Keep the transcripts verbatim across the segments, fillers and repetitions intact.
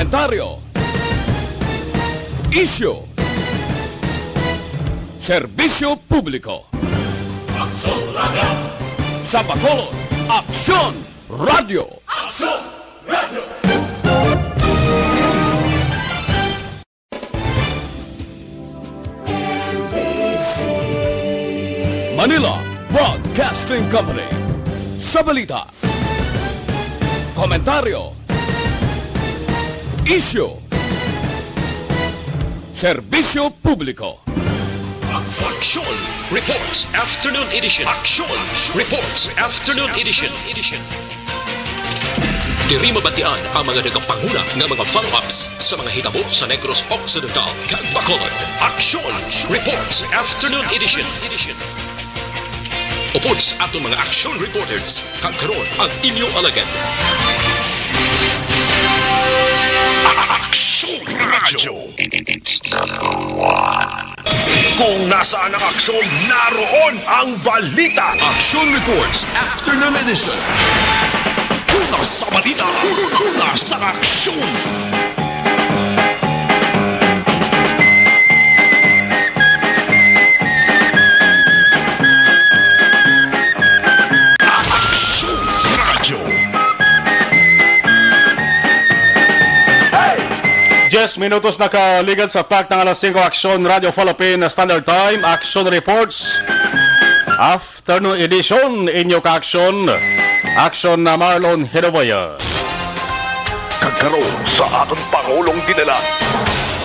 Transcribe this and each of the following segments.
Komentaryo. Isyu. Serbisyo publiko. Aksyon Radio. Sa Bacolod, Aksyon Radio. Aksyon Radio. Manila Broadcasting Company. Sa balita, komentaryo, isyu, serbisyo publiko. Aksyon Reports Afternoon Edition. Aksyon Reports Afternoon Edition. Diri mabatian ang mga nagapanguna nga mga follow-ups sa mga hitabo sa Negros Occidental kag Bacolod. Aksyon Reports Afternoon Edition. Upod sa aton mga action reporters, kag karon ang inyo alagad. Aksyon Radyo. Kung nasaan ang aksyon, naroon ang balita. Action Reports Afternoon Edition. Una sa balita, una sa aksyon. Aksyon Radyo. Diyes minutos nakaligad sa takna nga alas singko, Aksyon Radyo Philippine Standard Time, Action Reports. Afternoon Edition, inyo ka-aksyon, Aksyon na Marlon Hidaboya. Kag karon sa aton Pangulong Dinala.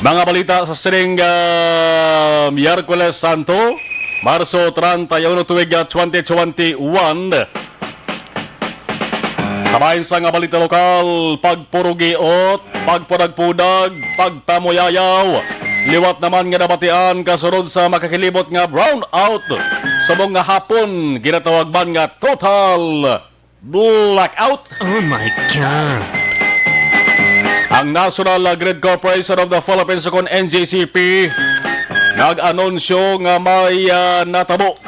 Mga balita sa sining, ah, Miyerkules Santo, Marso treinta y uno, tuig, ah, twenty twenty-one. Sa bahin sa nga balita lokal, pagpurugiot, pagpudag-pudag, pagpamuyayaw. Liwat naman nga nabatian kasunod sa makakilibot nga brownout. Subong nga hapon, ginatawag man nga total blackout. Oh my God! Ang National Grid Corporation of the Philippines, o kon N G C P, nag-anunsyo nga may, ah, natabo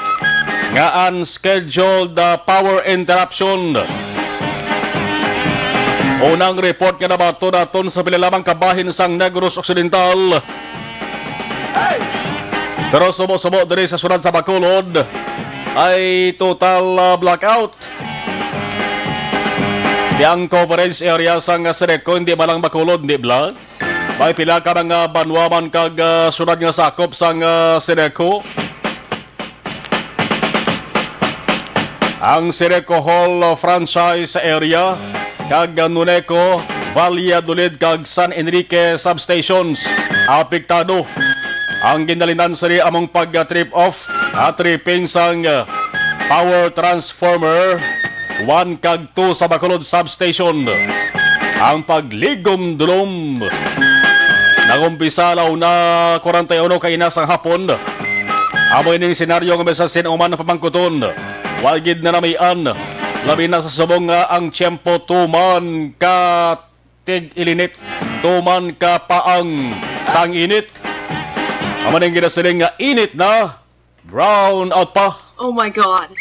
nga unscheduled, ah, power interruption. Unang report nga nabaton naton sa pila lamang ka bahin sang Negros Occidental. Pero subo-subo diri sa siyudad sa Bacolod ay total, ah, blackout. Di ang coverage area sang Cedeco, hindi ba lang Bacolod, di bala? May pila ka mga banwa man kag, ah, siyudad nga sakop sang, ah, Cedeco. Ang Cedeco Hall, ah, franchise area kag, ah, Nuneco, Valladolid kag San Enrique substations apektado. Ang ginalinan sini among pag-trip off, ah, tripping sang, ah, power transformer one kag two sa Bacolod Substation. Ang pagligom-dulom nag-umpisa alas una kwarenta y uno kaina sang hapon. Amo ining senaryo nga bisan sin-o man ang pamangkuton, wa gid nanamian, labi na sa subong nga ang tiyempo tuman ka tig-ilinit, tuman ka paang sang init. Amo ning ginasiling nga init na, brown out pa. Oh my God.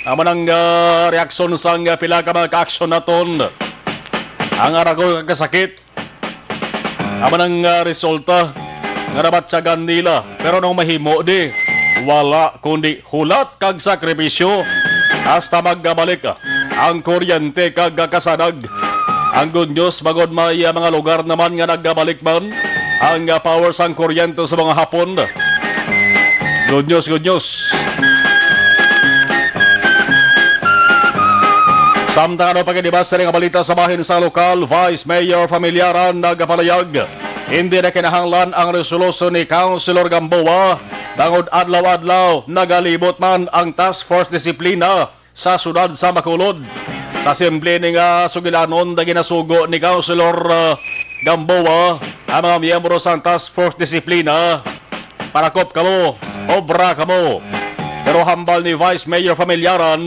Amo nang, ah, reaksyon sang, ah, pila ka mga ka-aksyon naton. Ang arago nga kasakit, amo nang, ah, resulta nga nabatyagan nila. Pero nung mahimo di, wala kundi hulat kag sakripisyo hasta magabalik ang kuryente kag kasanag. Ang good news, bangod may, ah, mga lugar naman nga nagabalik man ang, ah, power sang kuryente sa mga hapon. Good news, good news. Samtang ano pa gid, iba sa nga balita sa bahin sa lokal, Vice Mayor Familiaran nagapalayag, hindi na kinahanglan ang resolusyon ni Councilor Gamboa, bangod adlaw-adlaw nagalibot man ang Task Force Disiplina sa siyudad sa Bacolod. Sa simple ni nga sugilanon, na ginasugo ni Councilor, ah, Gamboa ang mga miyembro sang Task Force Disiplina, "Parakop kamo, obra kamo." Pero hambal ni Vice Mayor Familiaran,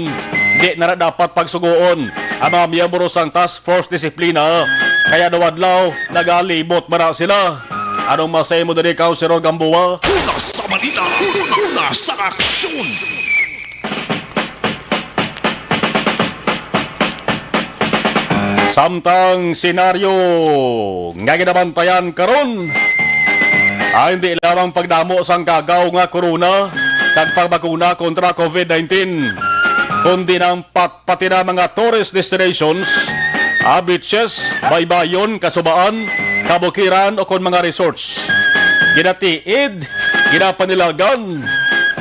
di na, na dapat pagsugoon ang mga miyembro sang Task Force Disiplina, kay adlaw-adlaw nagalibot man na sila. Anong masay mo diri, Councilor Gamboa? Una sa balita, una sa aksyon. Samtang senaryo nga ginabantayan karon, ay hindi lamang pagdamo sang kagaw nga corona kag pagbakuna kontra COVID nineteen, kundi nang pat-, pati na mga tourist destinations, ah, beaches, baybayon, kasubaan, kabukiran, o kon mga resorts. Ginatiid, ginapanilagan,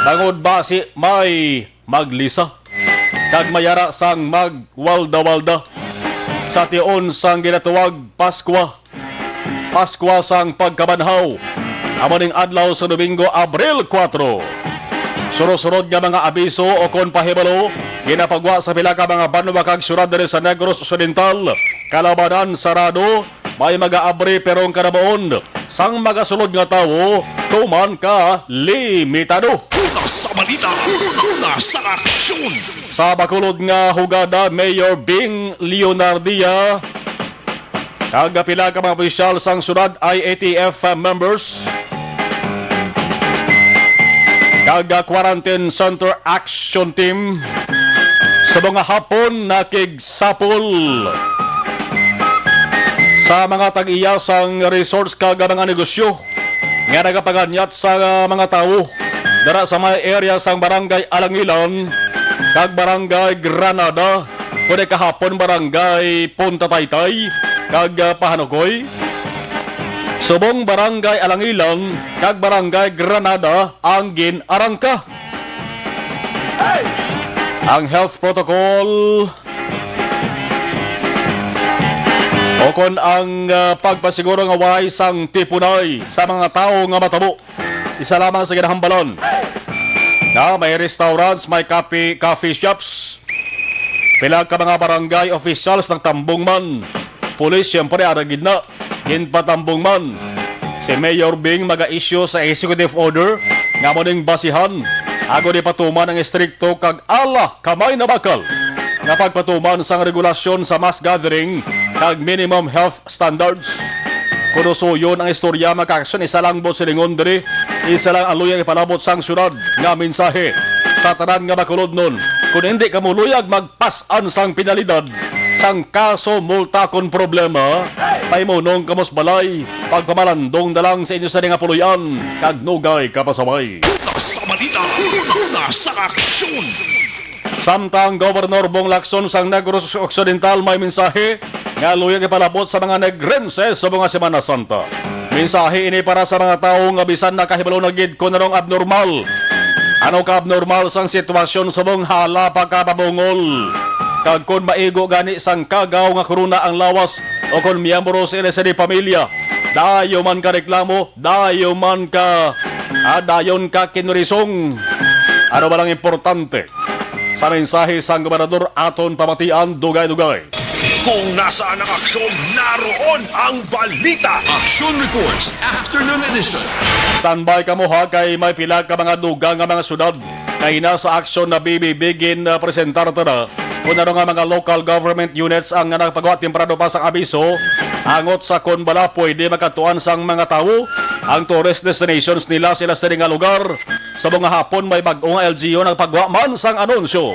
bangod basi may maglisa kag mayara sang magwalda-walda sa tion sang ginatawag Paskwa, Paskwa sang Pagkabanhaw, amo ning adlaw sa Domingo, Abril kuwatro. Surod-surod nga mga abiso o kon pahibalo ginapagwa sa pila ka mga banwa kag syudad diri sa Negros Occidental, kalabanan sarado, may mag-aabri pero ang kanabaon sang magasulod nga tawo tuman ka limitado. Una sa balita, una sa aksyon. Sa bakulod nga hugada, Mayor Bing Leonardia kag pila ka mga opisyal sang syudad, I A T F members, kag Quarantine Center Action Team, sa mga hapon nakigsapol sa mga tag-iya sang resorts kag mga negosyo nga nagapaganyat sa mga tawo dara sa may area sang Barangay Alangilan kag Barangay Granada, kundi kahapon Barangay Punta Taytay kag, ah, Pahanukoy. Subong Barangay Alangilan kag Barangay Granada ang gin-arangka. Ang health protocol o kon ang, ah, pagpasiguro nga way sang tipunay sa mga tawo nga matabo. Isa lamang sa ginahambalan nga may restaurants, may coffee, coffee shops. Pila ka mga barangay officials nagtambong man. Pulis, siyempre, ara gid na. Ginpatambong man. Si Mayor Bing maga-issue sa executive order nga mo ning basihan agod ipatuman ang estrikto kag ala kamay na bakal nga pagpatuman sang regulasyon sa mass gathering kag minimum health standards. Kuno suyon ang istorya, magka-aksyon, isa lang buot silingon diri, isa lang ang luyag ipalabot sang syudad nga mensahe sa tanan nga bakulodnon. Kung hindi kamo luyag, magpas-an sang penalidad, sang kaso, multa kon problema, pahimunong kamo sa balay, pagpamalandong na lang sa inyo sa nga puloy-an, kag nugay ka pasaway. Una sa balita, una sa aksyon. Samtang Gobernador Bong Lacson sang Negros Occidental may mensahe nga luyag ipalabot sa mga Negrense sa mga Semana Santa. Mensahe ini para sa mga tawo nga bisan nakahibalo na gid kon anong abnormal. Ano ka abnormal sang sitwasyon subong hala pa ka mabungol. Kag kon maigo gani sang kagaw nga corona ang lawas o kon miyembro sa ila sini pamilya, dayo man ka reklamo, dayo man ka, ah, dayon ka kinurisong. Ano ba lang importante? Sa mensahe sang gobernador aton pamatian dugay-dugay. Kung nasaan ang aksyon, naroon ang balita. Action Reports, Afternoon Edition. Standby kamo ha, kay may pila ka mga dugang nga mga syudad kay na sa aksyon na B B B gin, ah, presentar ta na. Kung ano nga mga local government units ang nga nagpagawa temprano pa sang abiso, angot sa kon bala pwede magkatuan sang mga tawo ang tourist destinations nila sila sa nga lugar. Sa mga hapon, may bag-o nga L G U nagpagwa man sang anunsyo.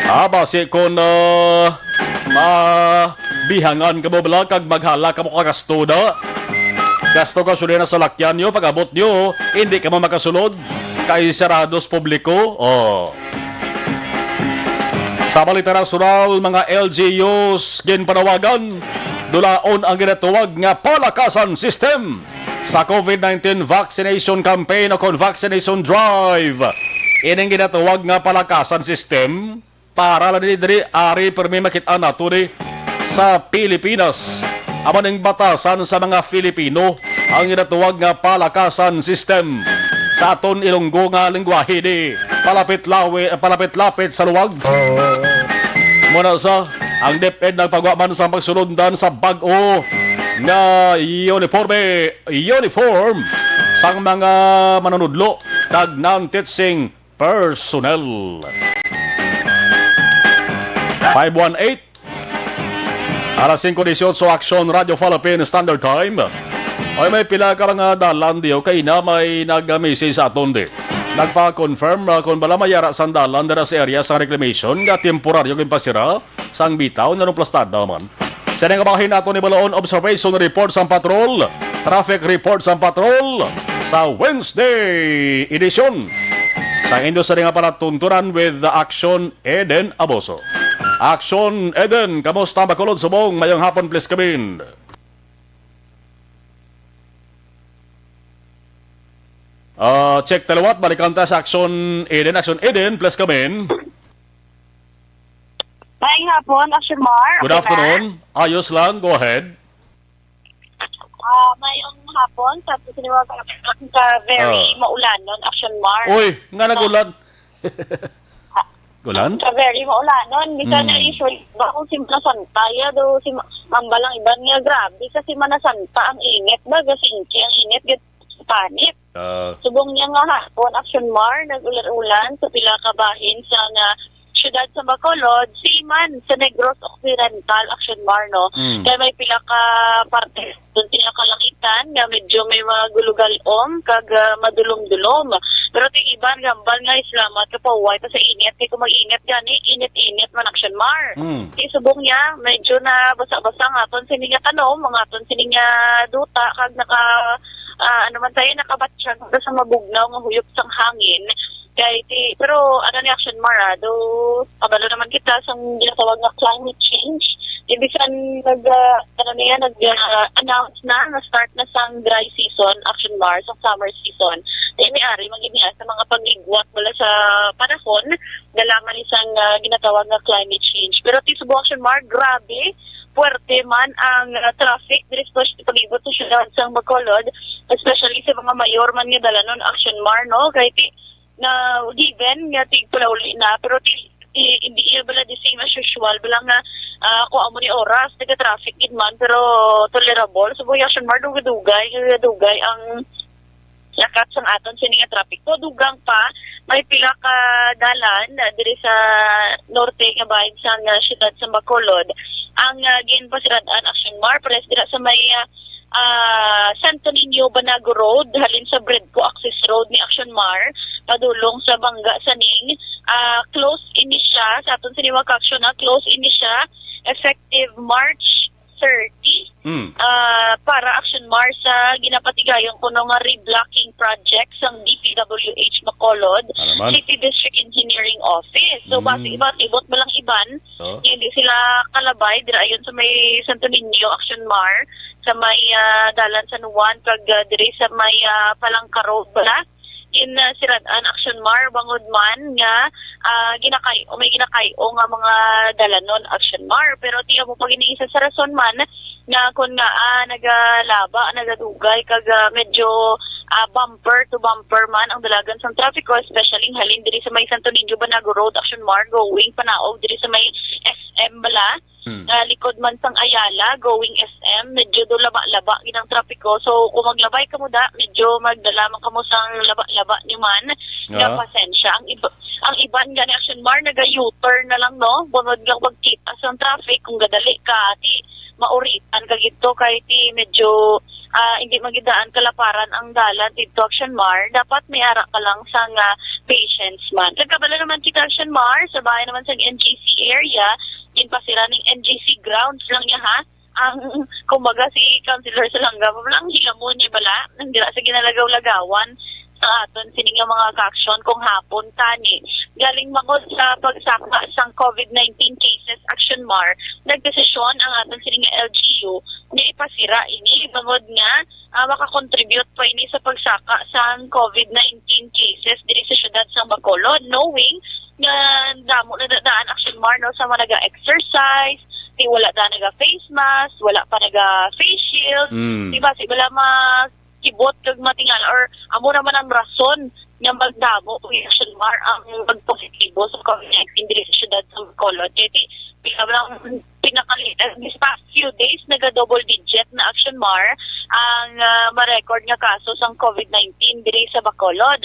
Ah, basi kon, ah, mabihangan kamo bala kag maghala kamo ka gasto na. Gasto ka sulod na sa lakyan nyo, pag-abot nyo, hindi kamo makasulod kay sarados publiko. Oh. Sa balita nasyonal, mga L G Us ginpanawagan, dulaon ang ginatawag nga palakasan system sa COVID nineteen vaccination campaign o kon vaccination drive. Ining ginatawag nga palakasan system, para lang ni diri, ari permi makit-an nato ni sa Pilipinas. Amo ning batasan sa mga Filipino ang ginatawag nga palakasan system. Sa aton Ilonggo nga lengguwahe ni palapit lawi, palapit-lapit sa luwag. Muna sa ang DepEd nagpagwa man sa pagsulundan sa bag-o nga uniforme, uniform sang mga manunudlo kag non-teaching personnel. Five one eight, alas singko dieciocho, Aksyon Radyo Philippine Standard Time. Oy, may pila ka mga dalan di, okay na, may nag-message sa aton di. Nagpa-confirm, ah, kon bala may ara sang dalan dira sa area sang reclamation nga temporaryo ginpasira sang bitaw nga nung plastada man. Sa nga bahin ato ni balaon observation report sang patrol, traffic report sang patrol sa Wednesday edition. Sa inyo sa nga palatuntunan with the Action Eden Aboso. Action Eden, kamusta Bacolod, Subong? Mayong hapon, please come in. Ah, check taliwat, balikan ta sa Action Eden. Action Eden, please come in. Maayong hapon, Action Mar. Good Okay na? Afternoon. Ayos lang, go ahead. Ah, mayong hapon sa siniwag ka very Ah. maulanon, Action Mar. Uy, nga nagulan. Gulan? Sa very maulanon. Bisan na Mm. usually, ba kung Semana Santa, ya do si ma- ang balang iban nga grabe sa Semana Santa ang init ba, gasingki ang init, gid panit. Ah, Subong niya nga hapon, Action Mar, nag-ulan-ulan sa pila ka bahin sa nga syudad sa Bacolod, same man sa Negros Occidental, Action Mar, no? Mm. Kaya may pila ka parte doon, pila ka langitan nga medyo may mga gulugalom kag ah, madulom-dulom. Pero ting iban gambal nga islamat ka pauway pa sa init, kay kung mag-init gani, init-init man, Action Mar. Mm. Kay subong niya, medyo na basa-basa ang aton sini nga tanom, ang aton sini nga duta, kag naka, ah, ano man tayo, nakabatsyag sa mabugnaw nga huyop sang hangin. Kay ti, pero ano ni, Action Mar, ah, do, kabalo naman kita sa ginatawag nga climate change. Di bisan nag, ah, ano niya, nag, ah, announce na, na start na sang dry season, Action Mar, sang summer season. Di may ari, maginiya sa mga pagligwat wala sa panahon, dalaman ni sang ah, ginatawag nga climate change. Pero ti subong, Action Mar, grabe, puwerte man ang ah, traffic diri sa palibot sa syudad sang Bacolod, especially sa mga mayor man nga dalanon, Action Mar, no? Kay ti na given nga tigpalauli na, pero ti i- hindi iya bala the same as usual, bala nga ah, kung amo ni oras, taga-traffic gid man, pero tolerable. So, buya, Action Mar, dugay-dugay, dugay ang lakat sang aton sini nga trapiko. Dugang pa, may pila ka dalan diri sa norte nga bahin sang ah, siyudad sa Bacolod ang ah, ginpasirad-an, Action Mar, pares dira sa may ah, ah, Santo Niño Banago Road, halin sa Bredco Access Road ni, Action Mar, padulong sa Bangga Saning. Ah, close ini siya sa aton sini nga ka-action, na close ini siya effective March thirty. Mm. Ah, para, Action Mar, sa ginapatigayon kuno nga reblocking project sang D P W H Bacolod Ano man? City District Engineering Office. So, Mm. basi iba, ibot ba lang iban, Oh. hindi sila kalabay dira ayon sa may Santo Niño, Action Mar, sa may ah, dalan San Juan, kag ah, diri sa may ah, Palangka Road bala. In ah, sirad-an, Action Mar, bangod man nga ah, ginakay o may ginakay-o nga mga dalanon, Action Mar. Pero ti amo pa gini isa sa rason man nga kung nga ah, nagalaba, nagadugay, kag ah, medyo ah, bumper to bumper man ang dalagan sang trapiko, especially halin diri sa may Santo Niño Banago Road, Action Mar, going panaog diri sa may S M bala. Hmm. Ah, likod man sang Ayala, going S M, medyo do laba-laba gid ang trapiko. So, kung maglabay kamo da, medyo magdala man kamo sang laba-laba niyo man nga Ah. pasensya. Ang iba, ang iban gani, Action Mar, naga-U-turn na lang, no? Bangod nga magkita sang traffic, kung gadali ka, ti mauritan ka gito kay ti medyo ah, hindi magidaan kalaparan ang dalan didto, Action Mar, dapat may ara ka lang sang ah, patience man. Nagkabalo naman kita, Action Mar, sa bahin naman sang N G C area, ginpasira ning N G C grounds lang niya, ha. Ang, kumbaga, si Councilor Salanga, walang hilamon niya bala, nang dira sa ginalagaw-lagawan sa aton sini nga mga ka-action kung hapon tani. Galing bangod sa pagsaka sang COVID nineteen cases, Action Mar, nagdesisyon ang aton sini nga L G U nga ipasira ini bangod nga ah, makakontribute pa ini sa pagsaka sang COVID nineteen cases diri sa siyudad sang Bacolod, knowing nga damo na daan, Action Mar, no, sa mga naga-exercise, di wala da naga-face mask, wala pa naga-face shield, Mm. di ba, si bala makibot kag matingala, or amo naman ang rason nga magdamo, Action Mar, ang magpositibo sa COVID nineteen diri sa siyudad sa Bacolod. Kaya di, pila lang pinakali-, uh, this past few days, naga-double digit na, Action Mar ang ah, ma-record nga kaso sang COVID nineteen diri sa Bacolod.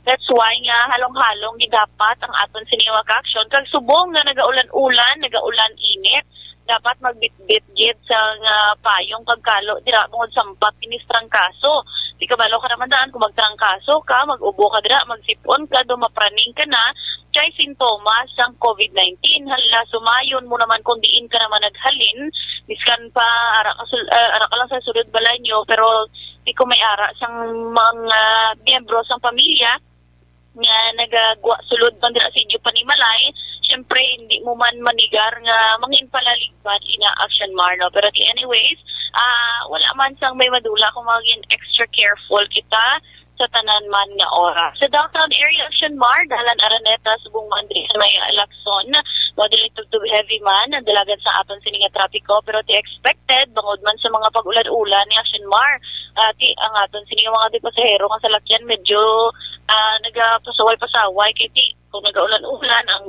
That's why nga halong-halong gidapat ang aton sini nga ka-action. Kag subong nga nagaulan-ulan, nagaulan init, dapat magbitbit gid sang payong kag kalo dira bangod sampat ini sa trangkaso. Di kabalo ka naman daan kung magtrangkaso ka, mag-ubo ka dira, magsipon ka, daw mapraning ka na, kay sintomas sang covid nineteen. Hala, sumayon mo naman kung diin ka naman naghalin, miskan pa ara ka sul-, ah, ara ka lang sa sulod balay nyo, pero di ko may ara sang mga miyembro sang pamilya nga nagagwa sulod man dira sa inyo panimalay, siyempre, hindi mo man manigar nga mangin palaligban ina Action Mar, no? Pero di, anyways, ah, wala man sang may madula kung maging extra careful kita sa tanan man nga oras. Sa downtown area, Action Mar, dalan Araneta, subong man diri sa may Lacson, moderate to heavy man ang dalagan sa aton sini nga trapiko, pero ti expected bangod man sa mga pag-ulan-ulan ni Action Mar. Ah, ti ang aton sini nga mga di pasahero nga salakyan medyo, ah, nagapasaway-pasaway kay ti kung nagaulan-ulan ang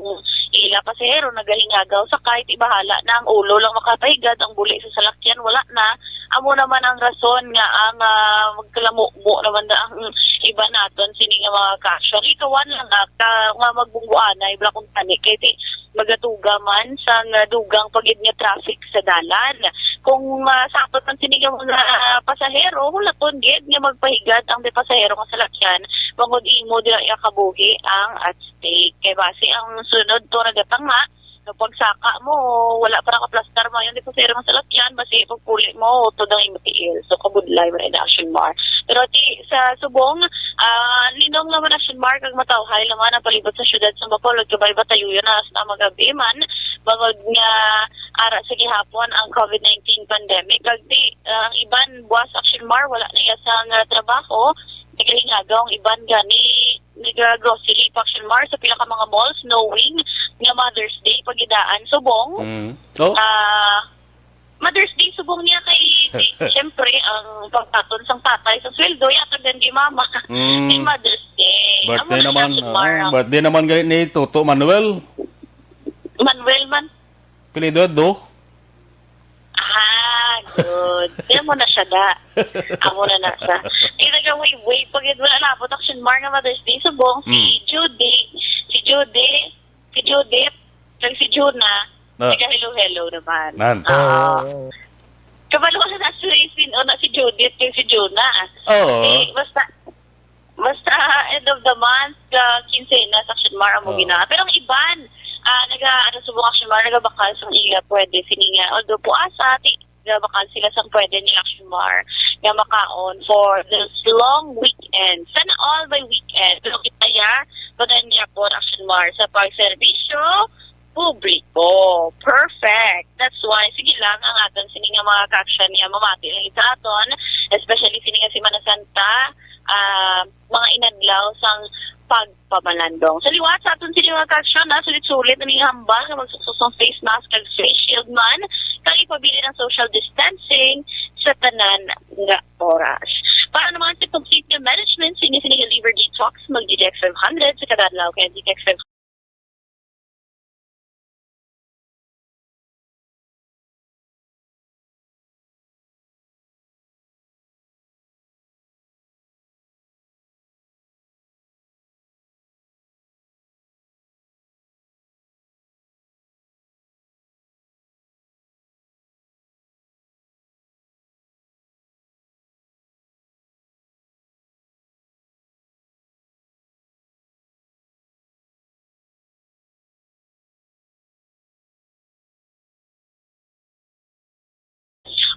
ila pasahero nagahingagaw sakay, ti bahala na ang ulo lang makapahigad, ang buli sa salakyan wala na. Amo naman ang rason nga ang, ah, magkalamumo naman na ang iba naton sini nga mga ka-action. Ikawan lang, ah, ka, nga magbungguanay, bala kung tani, kay ti magatuga man sang, ah, dugang pa gid nga traffic sa dalan. Kung, ah, sakto man sini nga mga pasahero, hulaton gid nga magpahigad ang di pasahero nga salakyan, bangod imo dira ikabuhi ang at stake. Kay basi ang sunod to nagatanga, no, pagsaka mo, wala pa nakaplastar mo, yung di pasahero nga salakyan, basi pagpuli mo, utod ang imo tiil. So, kabudlay man ang Action Mar. Pero ti, sa subong, ah, linong naman Action Mar, kag matawhay naman ang palibot sa syudad sa Bacolod, kabay batayuyon na sa mga gabi man, bangod nga ara sa gihapon ang covid nineteen pandemic. Kag ti, ah, ang iban buwas Action Mar, wala na iya sang, ah, trabaho. Nagahingagaw ang iban gani, nag-grocery pa Action Mar sa pila ka mga malls, knowing nga Mother's Day pagidaan. Subong, Mm. Oh. ah, Mother's Day subong niya kay, di, siyempre, ang pagtaton sang tatay sa sweldo, yatag din kay mama. Mm. Di Mother's Day. Amo Birthday na siya, naman. Action Mar, Oo, ang birthday naman gali ni Toto Manuel. Manuel man. Apelyido do? Ah, good. Di, amo na siya, da. Amo na na siya. Di, nagaway-way pa gid, wala naabot Action Mar nga Mother's Day subong. Si Mm. Judy, si Judy, si Judith, kag si Juna, Ah. nagka-hello-hello naman. Nan. Oo. Oh. Kabalo ka na si, si, o na si Judith kag si Juna. Oo. Eh, basta, basta end of the month, ka kinsenas, Action Mar, amo Oo. gina. Pero ang iban, ah, naga, ano, subong Action Mar, nagabakal sang ila, pwede, sini nga, although puasa, ti, nagabakal sila sang pwede ni Action Mar nga makaon for this long weekend. Sana all by weekend. Pero kita ya, pagani ako, Action Mar, sa pagserbisyo publiko. Perfect. That's why, sige lang, ang aton sini nga mga ka-action niya, mamati lang sa aton, especially sini nga Semana Santa, ah, mga inadlaw sang pagpamalandong. Sa liwat sa aton sini mga ka-action, na sulit-sulit na ning hambal nga magsuksok sang face mask kag face shield man, kag ipabilin ang social distancing sa tanan nga oras. Para naman sa complete nga management sa inyo sini nga liver detox, mag-D T X five hundred sa kada adlaw kay D T X five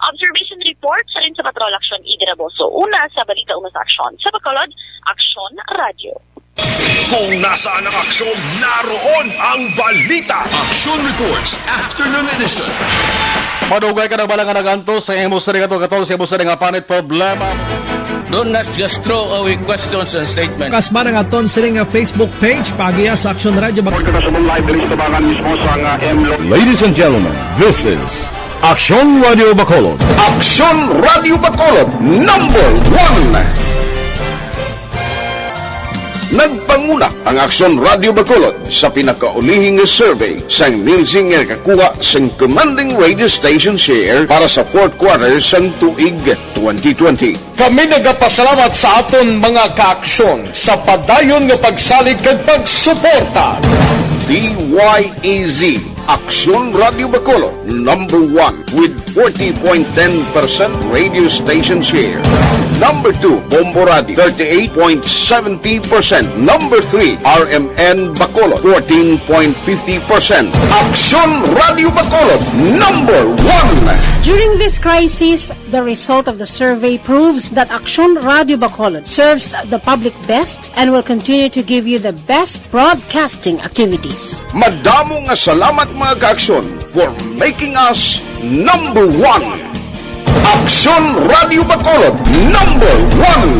Observation report sa rin sa Patrol Action Idiraboso. Una sa balita, una sa aksyon. Sa Bacolod, Aksyon Radyo. Kung nasaan ang aksyon, naroon ang balita. Action Reports, Afternoon Edition. Madugay ka na bala nga nagantos sa imo sa ring ato katol sa imo sa ring panit problema. Don't not just throw away questions and statements. Kasma ang aton sining nga Facebook page, pagiya sa Action Radio. Report na sa live diri sa Tabangan mismo sa nga M Lo- Ladies and gentlemen, this is Aksyon Radio Bacolod. Aksyon Radio Bacolod, number one. Nagpanguna ang Aksyon Radio Bacolod sa pinakaulihing nga survey sang Nielsen nga nakakuha sang commanding radio station share para sa fourth quarter sang tuig twenty twenty. Kami nagapasalamat sa aton mga kaaksyon sa padayon nga pagsalig kag pagsuporta. D Y E Z Aksyon Radio Bacolod, number one with forty point ten percent radio station share. Number two, Bombo Radio, thirty-eight point seventy percent. Number three, R M N Bacolod, fourteen point fifty percent. Aksyon Radio Bacolod, number one. During this crisis, the result of the survey proves that Aksyon Radio Bacolod serves the public best and will continue to give you the best broadcasting activities. Madamo nga salamat, mga ka-Aksyon, for making us number one. Aksyon Radio Bacolod, number one.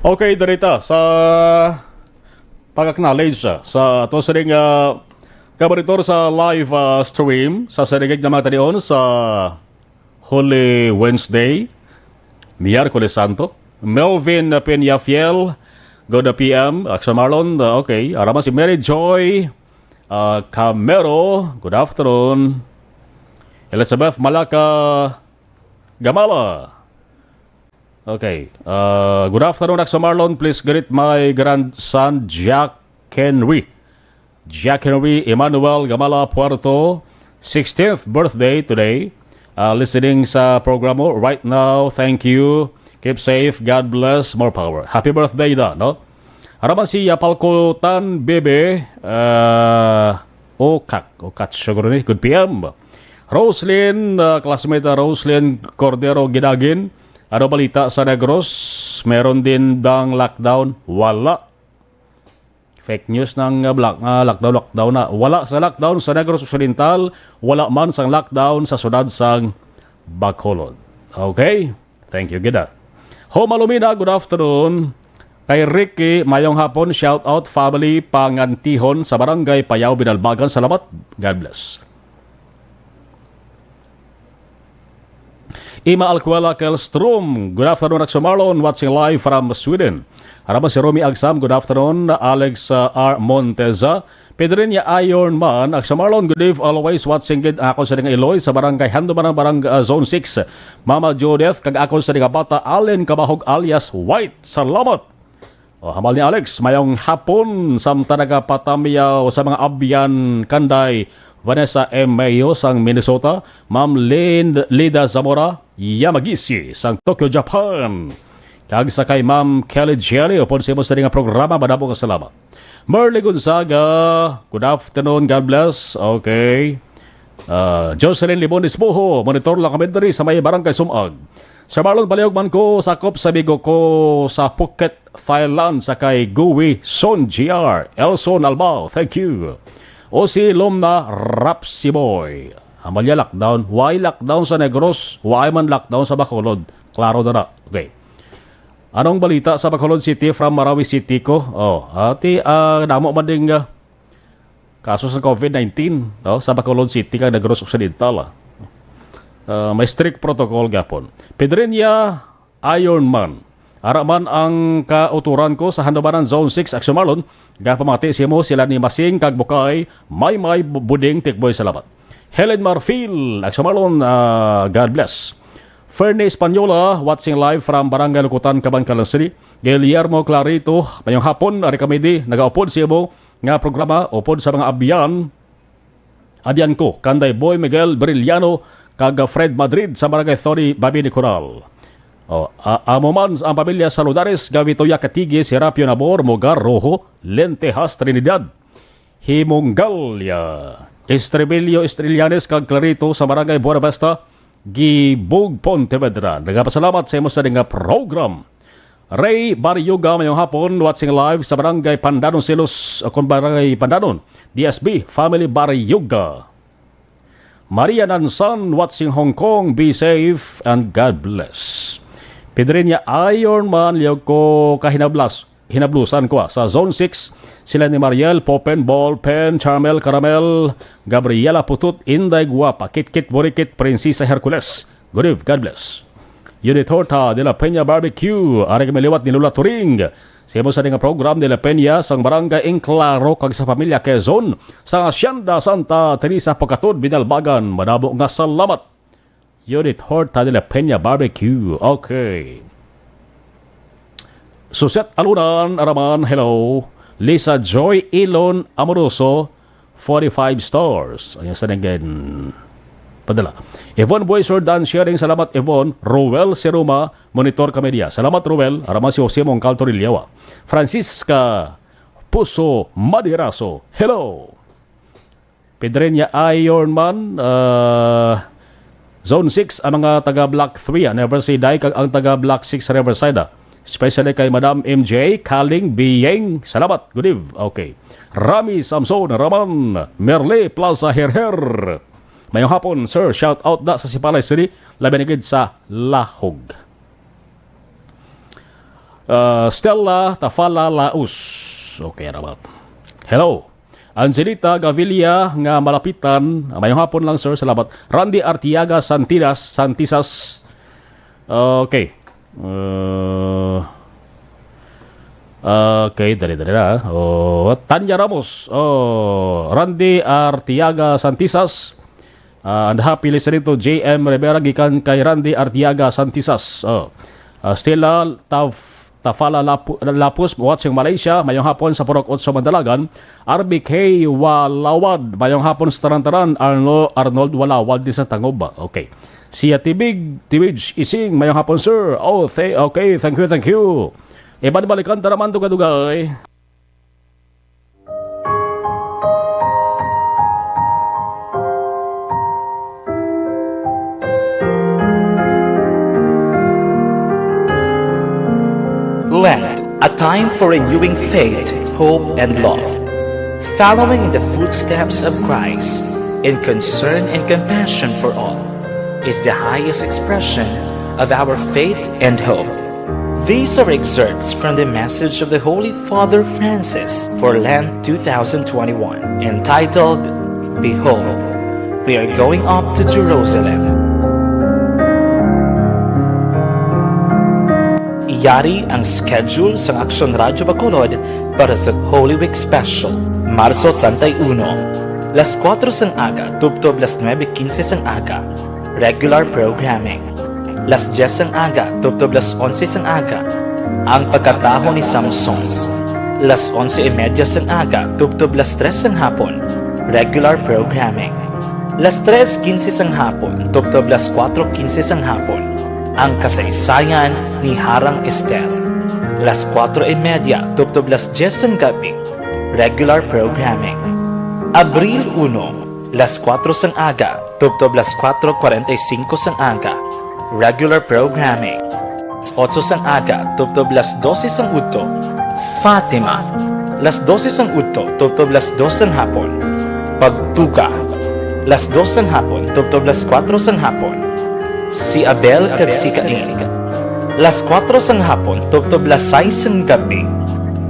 Okay, diri ta sa pag-acknowledge, ah, sa ato sining, ah, kabaritor sa live, ah, stream sa sinigig nga mga tanion sa Holy Wednesday, Miyerkules Santo. Melvin Peñafiel, good P M. Aksyon Marlon, ah, okay. Ara man si Mary Joy, ah, Camero, good afternoon. Elizabeth Malaka Gamala. Okay. Uh, good afternoon, Aksyon Marlon. Please greet my grandson, Jack Henry. Jack Henry Emmanuel Gamala Puerto, sixteenth birthday today. Uh, listening sa programa right now. Thank you. Keep safe. God bless. More power. Happy birthday na, no? Ara man si Yapalko Tan Bebe, uh, Okak, Okak, siguro ni. Good P M. Roslyn, uh, classmate, uh, Roslyn Cordero Gidagin. Ano balita sa Negros? Meron din bang lockdown? Wala. Fake news ng, uh, black, uh, lockdown, lockdown na. Wala sa lockdown sa Negros Occidental, wala man sang lockdown sa sudad sang Bacolod. Okay? Thank you, gid, ah. Ho Malumina, good afternoon. Kay Ricky, mayong hapon, shout out family Pangantihon sa Barangay Payao, Binalbagan. Salamat. God bless. Ima Alcuela Kelstrom, good afternoon, Aksyon Marlon, watching live from Sweden. Ara man si Romy Agsam, good afternoon. Alex, uh, R Monteza, Pedrinia Iron Man, Aksyon Marlon, good eve, always watching gid ako sa nga Iloy sa Barangay Handumanan, Barang-, uh, Zone six. Mama Judith, kag ako sa nga bata, Allen Kabahog alias White. Salamat. O, hambal ni Alex, mayong hapon sa mga nagapatamyaw sa mga abyan kanday Vanessa M. Mayo sang Minnesota, Ma'am Lin-, Lida Zamora Yamagisi sang Tokyo, Japan. Kag sa kay Ma'am Kelly Jelly, upod sa imo sa nga programa, madamo nga salamat. Merly Gonzaga, good afternoon, God bless. Okay. Ah, Jocelyn Libon Isbuho, monitor lang kami diri sa may Barangay Sumag. Sir Marlon, palihog man ko, sakop sa amigo ko sa Phuket, Thailand, sa kay Gui Son G R, Elson Albao, thank you. O si Lomna Rapsiboy. Hambal niya lockdown. Why lockdown sa Negros? Why man lockdown sa Bacolod? Klaro na na. Okay. Anong balita sa Bacolod City from Marawi City ko? Oh, ati, ah, damo man ding, ah, kaso sa covid nineteen, no, sa Bacolod City kag Negros Occidental, ah. Ah, may strict protocol gapon. Pedrinia Ironman. Ara man ang kauturan ko sa Handumanan Zone six, Aksyon Marlon. Gapamati simo sila ni Masing kag Bukay, Maymay, Bu-, Buding, Tikboy, salamat. Helen Marfil, Aksyon Marlon, ah, God bless. Fernie Española, watching live from Barangay Lukutan, Kabankalan City. Guillermo Clarito, mayong hapon, ari kami di, nagaupod sa imo nga programa, upod sa mga abyan, abyan ko, kanday Boy Miguel Brillano, kag Fred Madrid sa Barangay Tony Babini Coral. O, a-, amo man ang pamilya Saludares, Gavitoya Katigi, Serapio Nabor, Mogar Rojo, Lentejas, Trinidad, Himongalia, Estribillo Estrillanes, kag Clarito sa Barangay Buenavista, Gibug, Pontevedra. Nagapasalamat sa imo sa nga program. Ray Baryoga, mayong hapon, watching live sa Barangay Pandanon, Silos, o kung Barangay Pandanon, D S B, Family Baryoga. Maria Nansan, watching Hong Kong, be safe and God bless. Pedrinia Ironman, liog ko kahinablas, hinablusan ko, ah, sa Zone six, sila ni Mariel, Popen, Ball Pen, Charmel, Caramel, Gabriela Putut, Inday Guapa, Kitkit Borikit, Prinsesa Hercules. Good eve, God bless. Unit Horta de la Peña Barbecue, ari kami liwat ni Lola Turing. Sa imo sa nga program de la Peña, sang Barangay Enclaro, kag sa Pamilya Quezon, sa Hacienda Santa Teresa, Pocatod, Binalbagan, madamo nga salamat. Judith Horta de la Peña Barbecue. Okay. Suset Alunan Araman, hello. Lisa Joy Ilon Amoroso, forty-five stars. Ayan sa nanggen padala. Yvonne Boy Sordan sharing, salamat Yvonne. Roel Seruma, monitor kami diya. Salamat Roel, araman si Jose Mongcal Toriliawa. Francisca Puso Madiraso, hello. Pedreña Ironman, ah, Zone six, ang mga taga Block three, ah, Never Say Die, kag ang taga Block six Riverside, ah. Especially kay Madam M J Kaling Biyeng. Salamat. Good eve. Okay. Rami Samson Raman, Merle Plaza Herher. Mayong hapon, sir. Shout out da sa Sipalay City, labi na gid sa Lahog. Ah, Stella Tafala Laus. Okay, rabat. Hello. Angelita Gavilia nga malapitan. Mayong hapon lang, sir. Salamat. Randy Artiaga Santinas, Santisas. Okay. Uh, okay, dali, dali na. Oh, Tanya Ramos. Oh, Randy Artiaga Santisas. Ah, and happy listening to J M Rivera gikan kay Randy Artiaga Santisas. Oh. Ah, Stella Taf-, Tafala Lapu-, Lapus, watching Malaysia. Mayong hapon sa Purok Otso Mandalagan. R B K Walawad. Mayong hapon sa tanan-tanan. Arno-, Arnold Walawad di sa Tangob. Okay. Sia Tibig, Tibig Ising. Mayong hapon, sir. Oh, th-, okay. Thank you, thank you. Iban balikan ta naman, dugay-dugay. Lent, a time for renewing faith, hope, and love. Following in the footsteps of Christ in concern and compassion for all is the highest expression of our faith and hope. These are excerpts from the message of the Holy Father Francis for Lent two thousand twenty-one, entitled, "Behold, we are going up to Jerusalem." Yari ang schedule sang Aksyon Radyo Bacolod para sa Holy Week Special, Marso treinta y uno, las kuatro sang aga tubtob las nuebe quince sang aga. Regular programming. Las dyes sang aga tubtob las onse sang aga, ang pagkataho ni Samson. Las onse y media sang aga tubtob las tres sang hapon, regular programming. Las tres quince sang hapon tubtob las kuatro quince sang hapon, ang kasaysayan ni Harang Ester. Las kuatro y media tubtob las dyes sang gabi, regular programming. Abril uno, las kuatro sang aga tubtob las kuatro kuarenta y singko sang aga, regular programming. Las otso sang aga tubtob las dose sang udto, Fatima. Las dose sang udto tubtob las dos sang hapon, Pagtuga. Las dos sang hapon tubtob las kuatro sang hapon, Si Abel kag si Cain. Las kuatro sang hapon tubtob las sais sang gabi,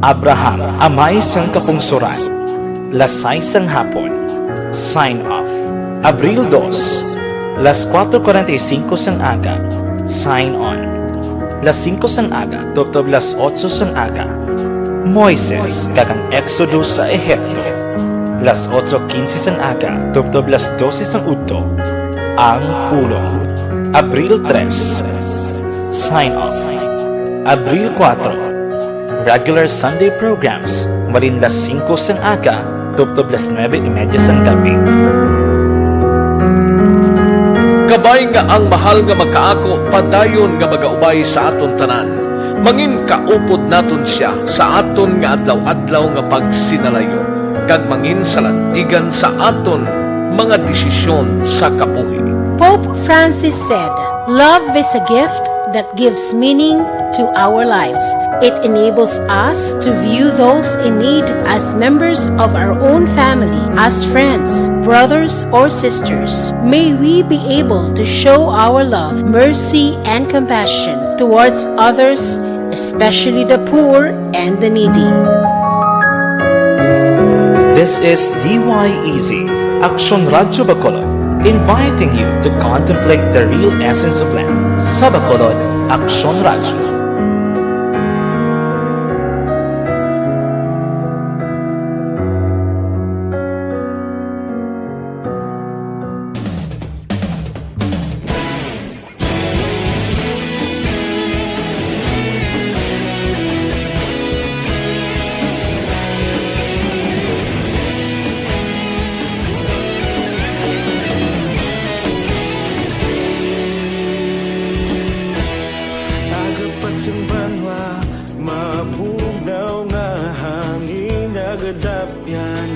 Abraham, Amay sang Kapungsoran. Las sais sang hapon, Sign Off. Abril dos, las kuatro kuarenta y singko sang aga, Sign On. Las singko sang aga tubtob las otso sang aga, Moises kag ang Exodus sa Ehipto. Las otso quince sang aga tubtob las dose sang udto, Ang Pulong. Abril tres, Sign Off. Abril kuatro, regular Sunday programs, malin las singko sang aga tubtob las nuebe y media sang gabi. Kabay nga ang mahal nga Makaako padayon nga magaubay sa aton tanan, mangin kaupod naton sia sa aton nga adlaw-adlaw nga pagsinalayo, kag mangin salantigan sa aton mga desisyon sa kabuhi. Pope Francis said, "Love is a gift that gives meaning to our lives. It enables us to view those in need as members of our own family, as friends, brothers, or sisters. May we be able to show our love, mercy, and compassion towards others, especially the poor and the needy." This is D Y E Z, Aksyon Radyo Bacolod, inviting you to contemplate the real essence of Lent. Sa Bacolod, Aksyon Radyo.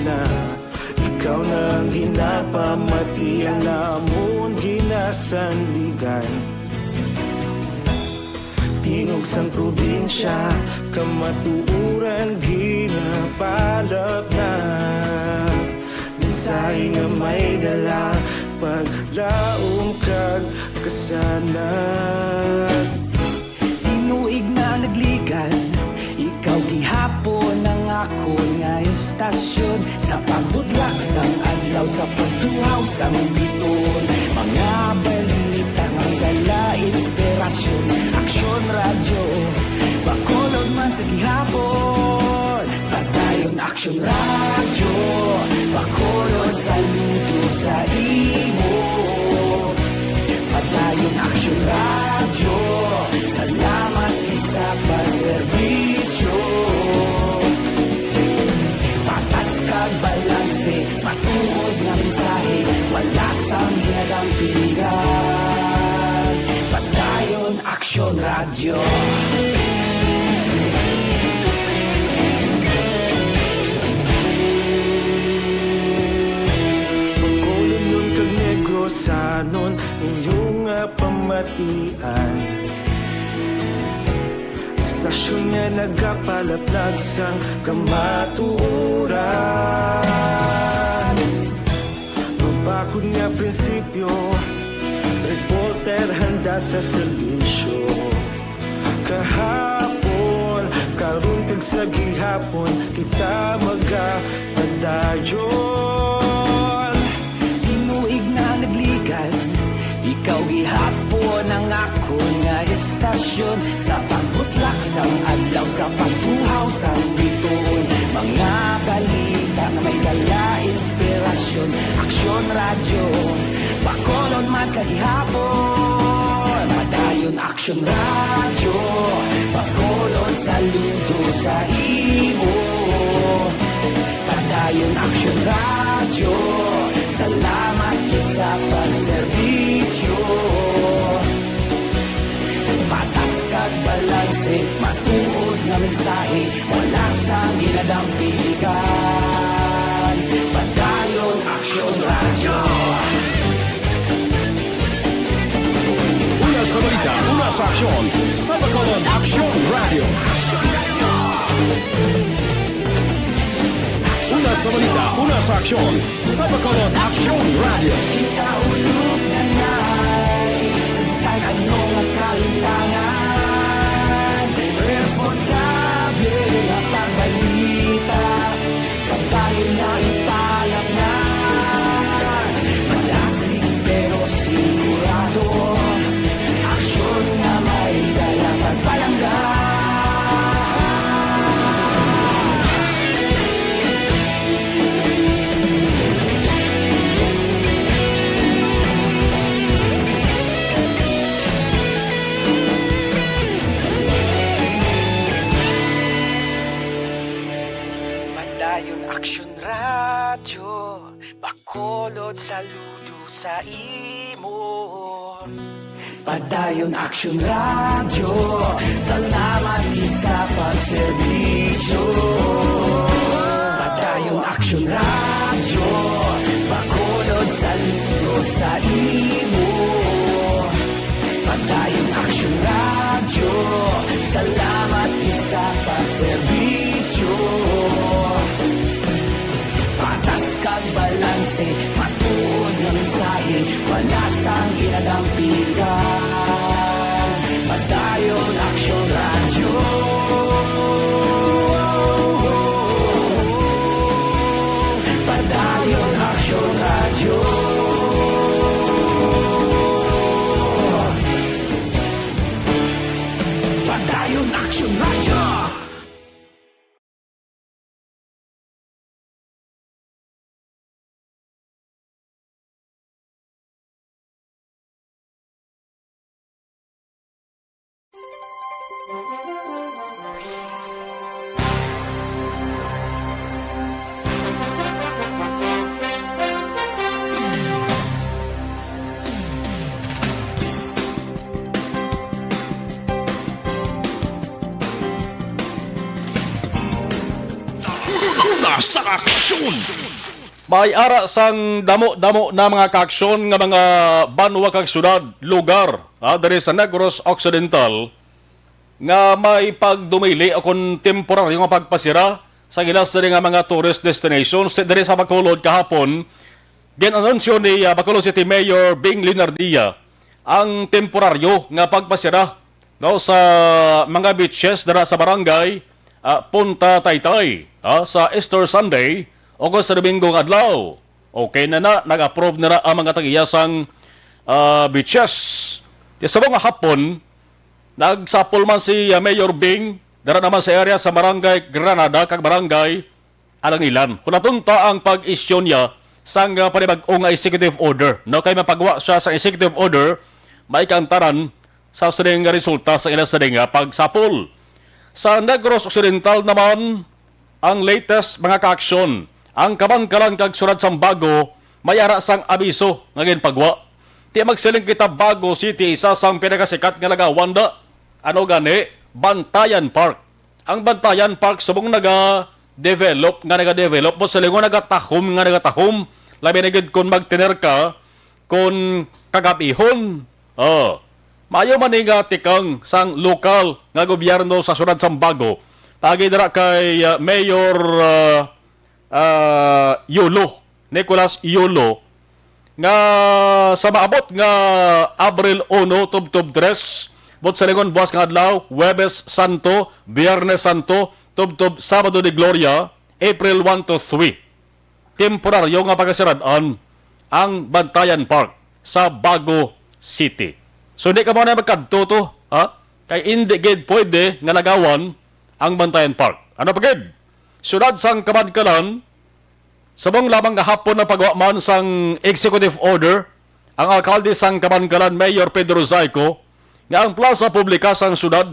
na, ikaw na ang ginapamati, ang namon ginasandigan. Tingog sang probinsya, kamatuoran ginapalapnap. Mensahe nga may dala, paglaom kag kasanag. Tinuig na nagligan, ikaw gihapon ang akon nga estasyon. Sa pagbutlak sang adlaw, sa pagtuhaw sang bituon, mga balita nga dala inspirasyon. Aksyon Radyo, Bacolod man sa gihapon. Padayon Aksyon Radyo, Bacolod, saludo sa imo. Padayon Aksyon Radyo, salamat gid sa pagserbisyo. Patas kag balanse, matuod nga mensahe, wala sang ginadampigan. Padayon Aksyon Radyo. Bacolodnon kag Negrosanon, inyo nga pamatian. Estasyon nga nagapalaplag sang kamatuoran. Mabakod nga prinsipyo, reporter handa sa serbisyo. Kahapon, karon kag sa gihapon, kita magapadayon. Tinuig na nagligan, ikaw gihapon ang akon nga estasyon. Sa pagbutlak sang adlaw, sa pagtuhaw sang bituon, mga balita nga may dala inspirasyon. Aksyon Radyo, Bacolod man sa gihapon. Padayon Aksyon Radyo, Bacolod, saludo sa imo. Padayon Aksyon Radyo, salamat gid sa pagserbisyo. Patas kag balanse, matuod nga mensahe, wala sang ginadampigan. Padayon Aksyon Radyo. Una sa balita, una sa aksyon, sa Bacolod Aksyon Radyo. Una sa balita, una sa aksyon, sa Bacolod Aksyon Radyo. Kita ulog na nay, sa bisan ano nga kalimtangan, responsable nga pagbalita. Padayon na ipalapngan, madasig pero sigurado. Aksyon nga may dala pagpalangga. Padayon Aksyon Radyo, Bacolod, saludo sa imo. Padayon Aksyon Radyo, salamat gid sa pagserbisyo. Padayon Aksyon Radyo, Bacolod, saludo sa imo. Padayon Aksyon Radyo, salamat gid sa pagserbisyo. Patas kag balanse, matuod nga mensahe, wala sang ginadampigan. Padayon Aksyon Radyo. Padayon Aksyon Radyo. Padayon Aksyon Radyo. Una Sa aksyon. May ara sang damo-damo na mga kaaksyon nga mga banwa kag syudad, lugar, ah, diri sa Negros Occidental nga may pagdumili o kon temporaryo nga pagpasira sa ila sini nga mga tourist destinations. Diri sa Bacolod kahapon, gin-anunsyo ni, ah, Bacolod City Mayor Bing Leonardia ang temporaryo nga pagpasira, no, sa mga beaches dira sa barangay, ah, Punta Taytay, ah, sa Easter Sunday o sa Domingo nga adlaw. Okay na na, nag-approve na na ang mga tag-iya sang, ah, beaches. Ti sa mga hapon, nagsapol man si, ah, Mayor Bing dira naman sa area sa Barangay Granada kag Barangay Alangilan. Hulaton ta ang pag-issue niya sang, ah, panibag-o nga executive order. No, kay mapagwa siya sa executive order, may kaantaran sa sining nga resulta sa ila sining nga pagsapol. Sa Negros Occidental naman, ang latest mga kaaksyon, ang Kabankalan kag Syudad sang Bago may ara sang abiso nga ginpagwa. Ti magsiling kita, Bago City isa sang pinakasikat nga lagawan da. Ano gani? Bantayan Park. Ang Bantayan Park subong naga-develop nga naga-develop, buot silingon nagatahom nga nagatahom, labi na gid kon magtener ka kon kagab-ihon. Oh. Maayo man ni nga tikang sang lokal nga gobyerno sa siyudad sang Bago, paagi dira kay, ah, Mayor, ah, ah, Yolo, Nicolas Yolo, nga sa maabot nga Abril uno tubtob tres, buot silingon buas nga adlaw, Huwebes Santo, Biyernes Santo, tubtob Sabado de Gloria, April one to three, temporaryo nga pagasirad-an ang Bantayan Park sa Bago City. So, di ka mo na magkadto to, ha? Kay indi gid pwede nga lagawan ang Bantayan Park. Ano pa gid? Siyudad sang Kabankalan, subong lamang nga hapon nagpagwa man sang executive order ang alkalde sang Kabankalan, Mayor Pedro Zayco, nga ang plaza publika sang siyudad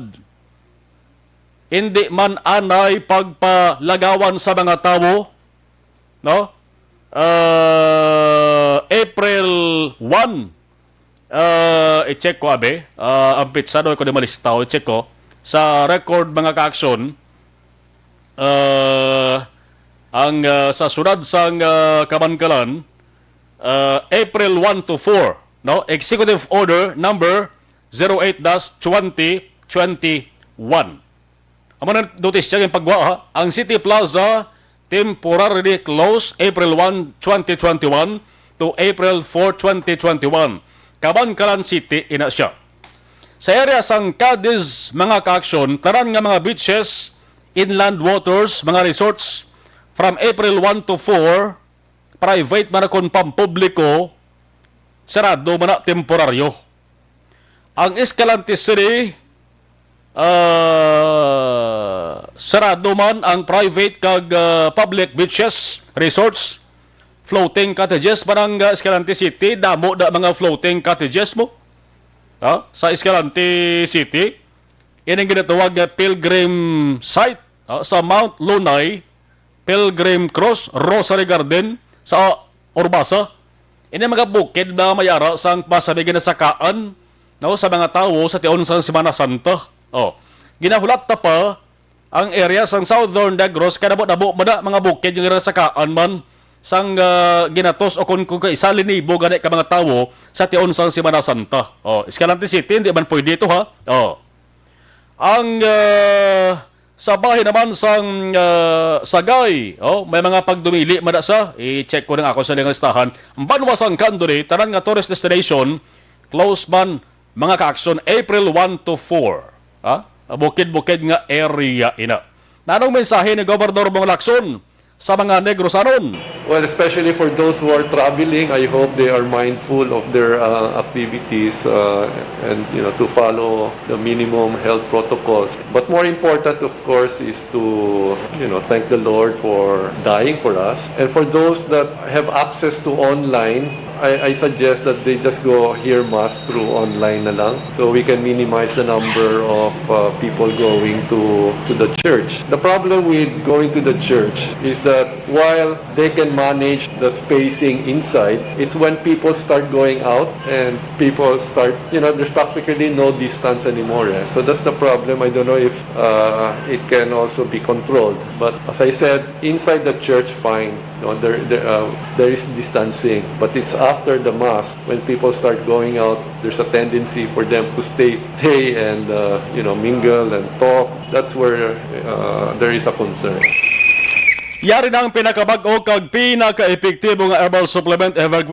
indi man anay pagpalagawan sa mga tawo, no? Ah, April one, ah, i-check ko, abi. Ah, ang petsa daw ko di malistaw, i-check ko. Sa record, mga kaaksyon, ah, ang, ah, sa siyudad sang, ah, Kabankalan, ah, April one to four, no? Executive Order number zero eight dash twenty twenty-one. Amo na notice siya yung pagwa, ha? Ang City Plaza temporarily closed April one, twenty twenty-one to April four, twenty twenty-one. Kabankalan City ina siya. Sa area sang Cadiz, mga kaaksyon, tanan nga mga beaches, inland waters, mga resorts, from April one to four, private man kon pampubliko, sarado man na temporaryo. Ang Escalante City, ah, sarado man ang private kag, ah, public beaches, resorts, floating cottages man ang, ah, Escalante City. Damo na mga floating cottages mo, ha? Sa Escalante City, ining ginatawag nga pilgrim site, ha? Sa Mount Lunay, Pilgrim Cross, Rosary Garden, sa Urbasa. Ini mga bukid na may ara sang pasabi ginasakaan, no, sa mga tawo sa tion sang Semana Santa. Oh, ginahulat ta pa ang area sang Southern Negros, kay nabo-nabo man na mga bukid nga ginasakaan man sang, ah, ginatos o kung, kung kaisa linibo gani ka mga tawo sa tion sang Semana Santa. Oh, Escalante City, hindi man pwede ito, ha? Oh. Ang, ah, sa bahin naman sang, ah, Sagay, oh, may mga pagdumili man na sa, i-check ko ng ako sa listahan. Ang banwa sang Candoni, tanan nga tourist destination, close man, mga kaaksyon, April one to four. Ha? Bukid-bukid nga area ina. Nanong mensahe ni Gobernador Bong Lacson sa mga Negrosanon? Well, especially for those who are traveling, I hope they are mindful of their, uh, activities, uh, and, you know, to follow the minimum health protocols. But more important, of course, is to, you know, thank the Lord for dying for us. And for those that have access to online, I, I suggest that they just go hear mass through online na lang, so we can minimize the number of uh, people going to, to the church. The problem with going to the church is that while they can manage the spacing inside, it's when people start going out and people start, you know, there's practically no distance anymore. Eh. So that's the problem. I don't know if uh, it can also be controlled. But as I said, inside the church, fine. No, there, there, uh, there is distancing, but it's after the mass when people start going out. There's a tendency for them to stay, stay and uh, you know, mingle and talk. That's where uh, there is a concern. Yari na ang pinakabag-o kag pinaka-epektibo nga herbal supplement ever.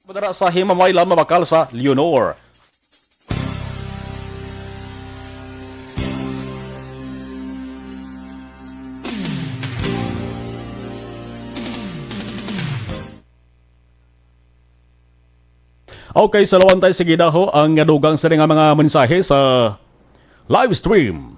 Madara sa Himamaylan, mabakal sa Leonor. Okay, salawantay sa gidaho ang dugang sa nga mga mensahe sa live stream.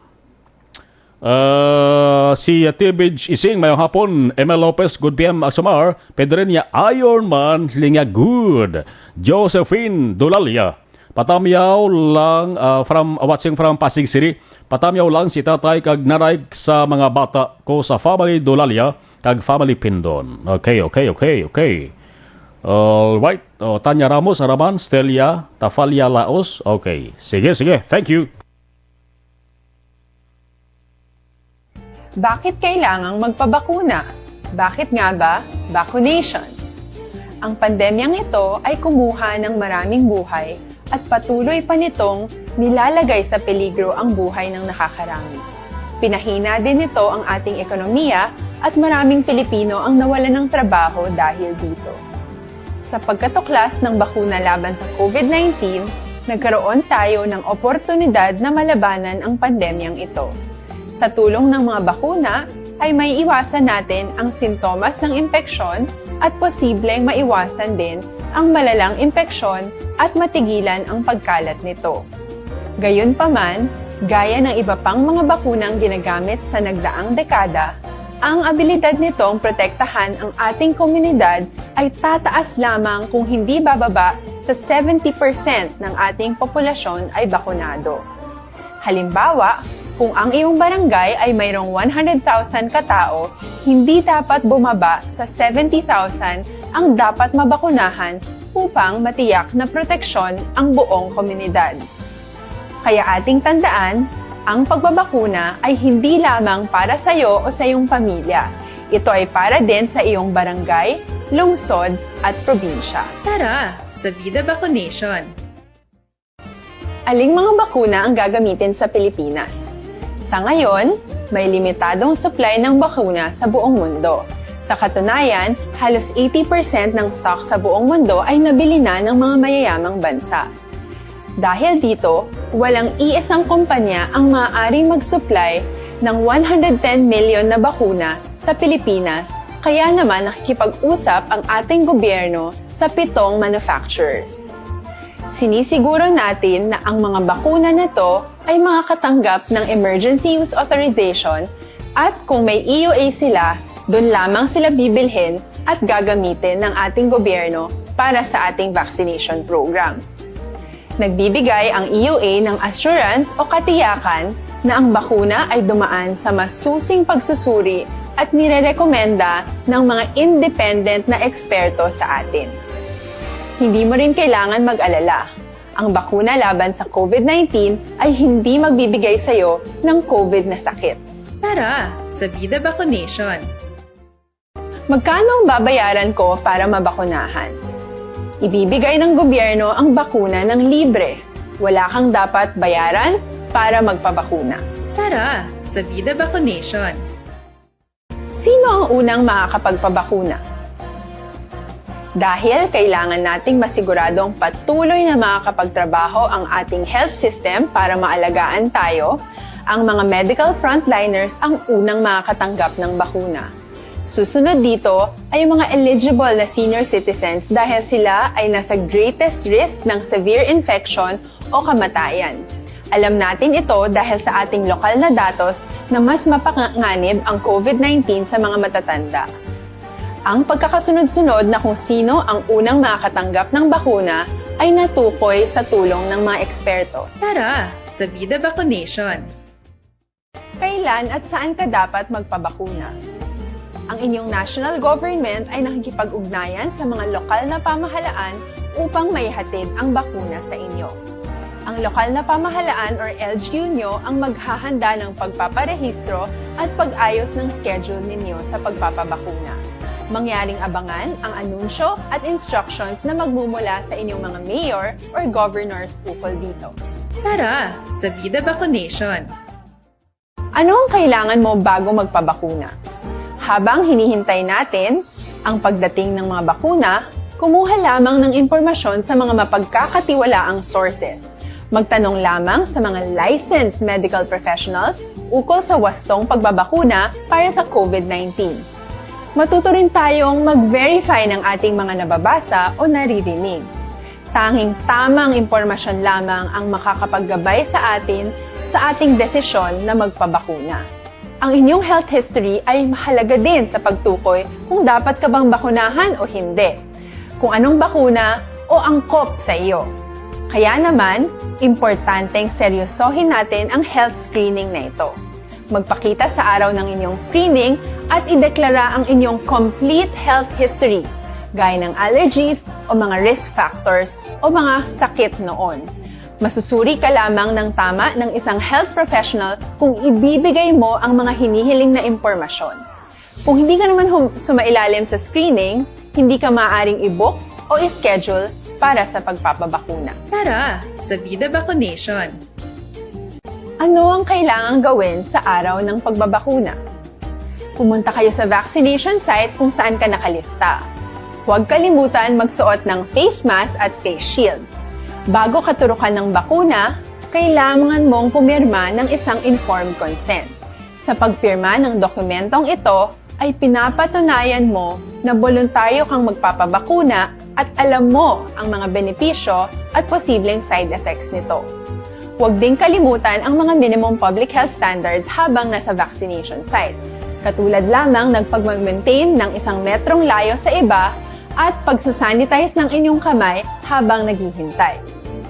Ah, si Tibij Ising, mayong hapon. Emel Lopez, good P M, Asomar. Pedrenia, Iron Man, Linya, good. Josephine Dulalia, patamyaw lang, ah, from, watching from Pasig City. Patamyaw lang si tatay kag nanay sa mga bata ko sa family Dulalia kag family Pindon. Okay, okay, okay, okay. All right. Oh, Tanya Ramos, Araman, Stelia, Tafalia Laos. Okay. Sige, sige. Thank you. Bakit kailangang magpabakuna? Bakit nga ba vaccination? Ang pandemyang ito ay kumuha ng maraming buhay at patuloy pa nitong nilalagay sa peligro ang buhay ng nakakarami. Pinahina din nito ang ating ekonomiya at maraming Pilipino ang nawalan ng trabaho dahil dito. Sa pagkatuklas ng bakuna laban sa COVID nineteen, nagkaroon tayo ng oportunidad na malabanan ang pandemyang ito. Sa tulong ng mga bakuna ay may iwasan natin ang sintomas ng impeksyon at posibleng maiwasan din ang malalang impeksyon at matigilan ang pagkalat nito. Gayunpaman, gaya ng iba pang mga bakunang ginagamit sa nagdaang dekada, ang abilidad nitong protektahan ang ating komunidad ay tataas lamang kung hindi bababa sa seventy percent ng ating populasyon ay bakunado. Halimbawa, kung ang iyong barangay ay mayroong one hundred thousand katao, hindi dapat bumaba sa seventy thousand ang dapat mabakunahan upang matiyak na proteksyon ang buong komunidad. Kaya ating tandaan, ang pagbabakuna ay hindi lamang para sa iyo o sa iyong pamilya. Ito ay para din sa iyong barangay, lungsod, at probinsya. Tara sa Vida Vaccination! Aling mga bakuna ang gagamitin sa Pilipinas? Sa ngayon, may limitadong supply ng bakuna sa buong mundo. Sa katunayan, halos eighty percent ng stock sa buong mundo ay nabili na ng mga mayayamang bansa. Dahil dito, walang iisang kumpanya ang maaaring mag-supply ng one hundred ten million na bakuna sa Pilipinas, kaya naman nakikipag-usap ang ating gobyerno sa pitong manufacturers. Sinisiguro natin na ang mga bakuna na to ay makakatanggap ng Emergency Use Authorization at kung may E U A sila, doon lamang sila bibilhin at gagamitin ng ating gobyerno para sa ating vaccination program. Nagbibigay ang E U A ng assurance o katiyakan na ang bakuna ay dumaan sa masusing pagsusuri at nirerekomenda ng mga independent na eksperto sa atin. Hindi mo rin kailangan mag-alala. Ang bakuna laban sa COVID nineteen ay hindi magbibigay sa iyo ng COVID na sakit. Tara sa Vida Vaccination! Magkano ang babayaran ko para mabakunahan? Ibibigay ng gobyerno ang bakuna ng libre. Wala kang dapat bayaran para magpabakuna. Tara sa Vida Vaccination! Sino ang unang makakapagpabakuna? Dahil kailangan nating masiguradong patuloy na makakapagtrabaho ang ating health system para maalagaan tayo, ang mga medical frontliners ang unang makakatanggap ng bakuna. Susunod dito ay yung mga eligible na senior citizens dahil sila ay nasa greatest risk ng severe infection o kamatayan. Alam natin ito dahil sa ating lokal na datos na mas mapanganib ang COVID nineteen sa mga matatanda. Ang pagkakasunod-sunod na kung sino ang unang makakatanggap ng bakuna ay natukoy sa tulong ng mga eksperto. Tara sa Vida Vaccination! Kailan at saan ka dapat magpabakuna? Ang inyong national government ay nakikipag-ugnayan sa mga lokal na pamahalaan upang maihatid ang bakuna sa inyo. Ang lokal na pamahalaan or L G U nyo ang maghahanda ng pagpaparehistro at pag-ayos ng schedule ninyo sa pagpapabakuna. Mangyaring abangan ang anunsyo at instructions na magmumula sa inyong mga mayor or governors ukol dito. Tara sa Vida Vaccination! Ano ang kailangan mo bago magpabakuna? Habang hinihintay natin ang pagdating ng mga bakuna, kumuha lamang ng impormasyon sa mga mapagkakatiwalaang sources. Magtanong lamang sa mga licensed medical professionals ukol sa wastong pagbabakuna para sa COVID nineteen. Matuto rin tayong mag-verify ng ating mga nababasa o naririnig. Tanging tamang impormasyon lamang ang makakapaggabay sa atin sa ating desisyon na magpabakuna. Ang inyong health history ay mahalaga din sa pagtukoy kung dapat ka bang bakunahan o hindi, kung anong bakuna o angkop sa iyo. Kaya naman, importanteng seryosohin natin ang health screening na ito. Magpakita sa araw ng inyong screening at ideklara ang inyong complete health history, gaya ng allergies o mga risk factors o mga sakit noon. Masusuri ka lamang ng tama ng isang health professional kung ibibigay mo ang mga hinihiling na impormasyon. Kung hindi ka naman hum- sumailalim sa screening, hindi ka maaaring i-book o i-schedule para sa pagpapabakuna. Tara sa Vida Vaccination! Ano ang kailangang gawin sa araw ng pagbabakuna? Pumunta kayo sa vaccination site kung saan ka nakalista. Huwag kalimutan magsuot ng face mask at face shield. Bago katurukan ng bakuna, kailangan mong pumirma ng isang informed consent. Sa pagpirma ng dokumentong ito, ay pinapatunayan mo na boluntaryo kang magpapabakuna at alam mo ang mga benepisyo at posibleng side effects nito. Huwag ding kalimutan ang mga minimum public health standards habang nasa vaccination site, katulad lamang ng pagmag-maintain ng isang metrong layo sa iba at pagsasanitize ng inyong kamay habang naghihintay.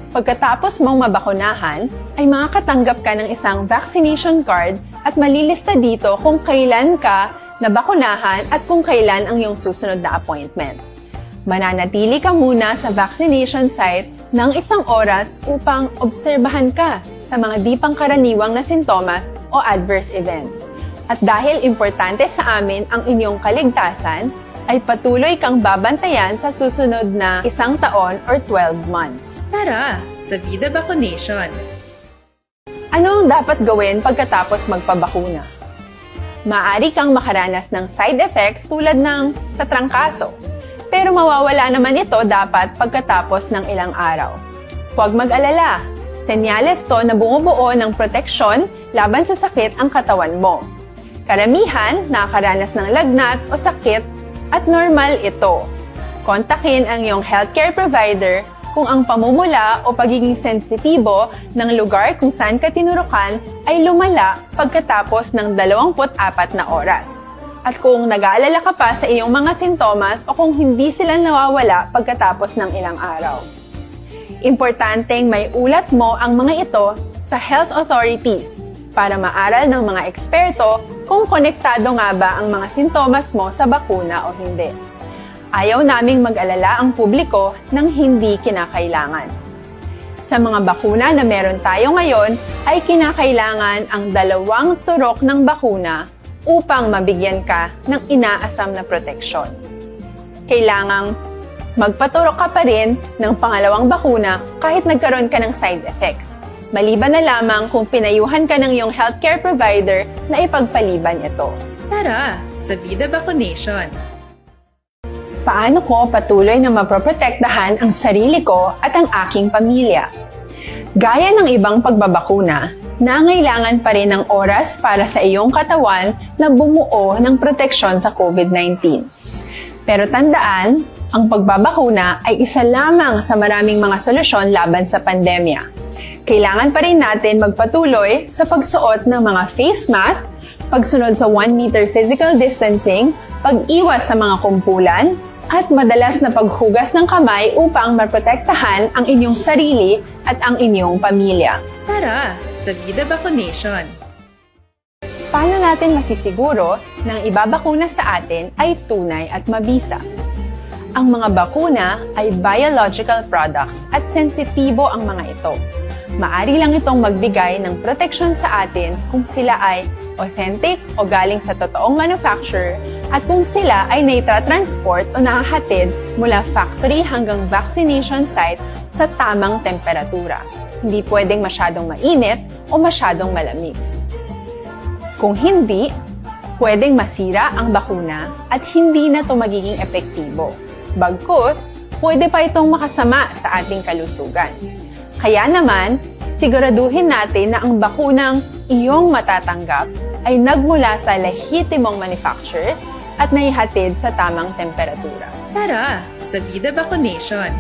Pagkatapos mong mabakunahan, ay makakatanggap ka ng isang vaccination card at malilista dito kung kailan ka nabakunahan at kung kailan ang iyong susunod na appointment. Mananatili ka muna sa vaccination site ng isang oras upang obserbahan ka sa mga di pangkaraniwang na sintomas o adverse events. At dahil importante sa amin ang inyong kaligtasan, ay patuloy kang babantayan sa susunod na isang taon or twelve months. Tara sa Vida Vaccination! Ano ang dapat gawin pagkatapos magpabakuna? Maaari kang makaranas ng side effects tulad ng sa trangkaso, pero mawawala naman ito dapat pagkatapos ng ilang araw. Huwag mag-alala, senyales to na bumubuo ng proteksyon laban sa sakit ang katawan mo. Karamihan nakakaranas ng lagnat o sakit at normal ito. Kontakin ang iyong healthcare provider kung ang pamumula o pagiging sensitibo ng lugar kung saan ka tinurukan ay lumala pagkatapos ng dalawampu't apat na oras, at kung nag-aalala ka pa sa iyong mga sintomas o kung hindi sila nawawala pagkatapos ng ilang araw. Importanteng maiulat mo ang mga ito sa health authorities para maaral ng mga eksperto kung konektado nga ba ang mga sintomas mo sa bakuna o hindi. Ayaw naming mag-alala ang publiko ng hindi kinakailangan. Sa mga bakuna na meron tayo ngayon, ay kinakailangan ang dalawang turok ng bakuna upang mabigyan ka ng inaasam na proteksyon. Kailangang Magpaturok ka pa rin ng pangalawang bakuna kahit nagkaroon ka ng side effects, maliban na lamang kung pinayuhan ka ng iyong healthcare provider na ipagpaliban ito. Tara, sa Bida Vaccination! Paano ko patuloy na maproprotektahan ang sarili ko at ang aking pamilya? Gaya ng ibang pagbabakuna, nangailangan pa rin ng oras para sa iyong katawan na bumuo ng proteksyon sa COVID nineteen. Pero tandaan, ang pagbabakuna ay isa lamang sa maraming mga solusyon laban sa pandemya. Kailangan pa rin natin magpatuloy sa pagsuot ng mga face mask, pagsunod sa one meter physical distancing, pag-iwas sa mga kumpulan, at madalas na paghugas ng kamay upang maprotektahan ang inyong sarili at ang inyong pamilya. Tara, sa Bida Vaccination! Paano natin masisiguro na ang ibabakuna sa atin ay tunay at mabisa? Ang mga bakuna ay biological products at sensitibo ang mga ito. Maari lang itong magbigay ng proteksyon sa atin kung sila ay authentic o galing sa totoong manufacturer at kung sila ay naitra-transport o nahahatid mula factory hanggang vaccination site sa tamang temperatura. Hindi pwedeng masyadong mainit o masyadong malamig. Kung hindi, pwedeng masira ang bakuna at hindi na ito magiging epektibo. Bagkus, pwede pa itong makasama sa ating kalusugan. Kaya naman, siguraduhin natin na ang bakunang iyong matatanggap ay nagmula sa lehitimong manufacturers at naihatid sa tamang temperatura. Tara, sa Bida Vaccination!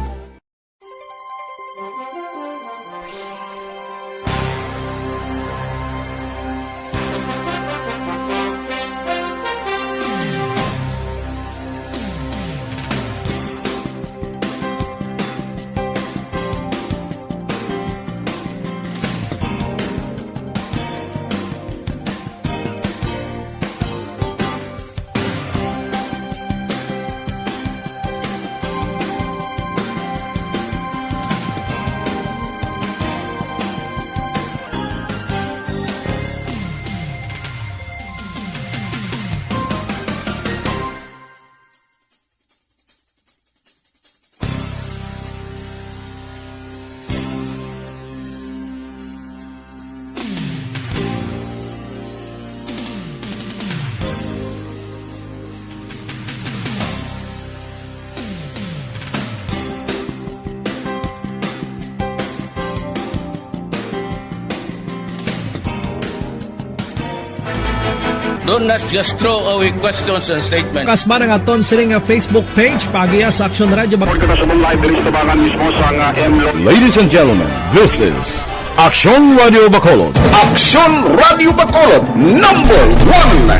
Do not just throw away questions and statements. Kasba na nga ton sini nga Facebook page, paagiha sa Aksyon Radio Bak- Report kita sa live diri sa tubangan mismo sa nga M Lo- Ladies and gentlemen, this is Aksyon Radio Bacolod. Aksyon Radio Bacolod, number one.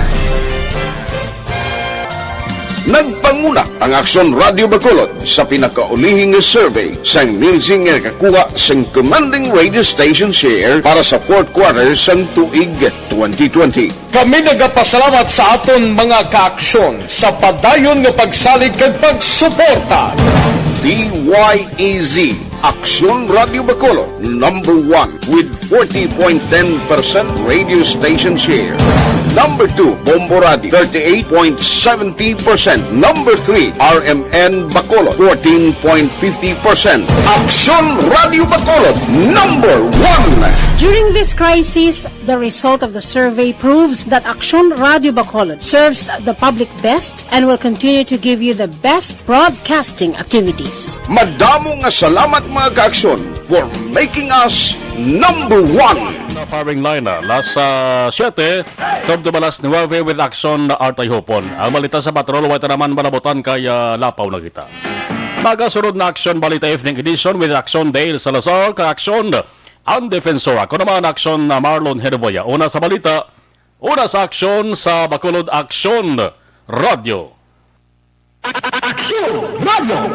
Nagpanguna ang Aksyon Radio Bacolod sa pinakaulihi nga survey sang Nielsen nga nakakuha sing commanding radio station share para sa fourth quarter sang tuig twenty twenty. Kami nagapasalamat sa aton mga kaaksyon sa padayon nga pagsalig kag pagsuporta. D Y E Z, Aksyon Radio Bacolod, number one with forty point ten percent radio station share. Number two, Bombo Radio, thirty-eight point seventy percent. Number three, R M N Bacolod, fourteen point fifty percent. Aksyon Radio Bacolod, number one. During this crisis, the result of the survey proves that Aksyon Radio Bacolod serves the public best and will continue to give you the best broadcasting activities. Madamo nga salamat, mga kaaksyon, for making us number one. Na firing line, ah, las, ah, siete, tubtob alas nuebe with Aksyon Artay Hopon. Ang balita sa patrol, way ta naman malabutan kay, ah, lapaw na kita. Magasunod na Aksyon Balita Evening Edition with Aksyon Dale Salazar, kag Aksyon Ang Defensor. Ako naman, Aksyon na Marlon Hedoboya. Una sa balita, una sa aksyon sa Bacolod, Aksyon Radio. Aksyon Radio.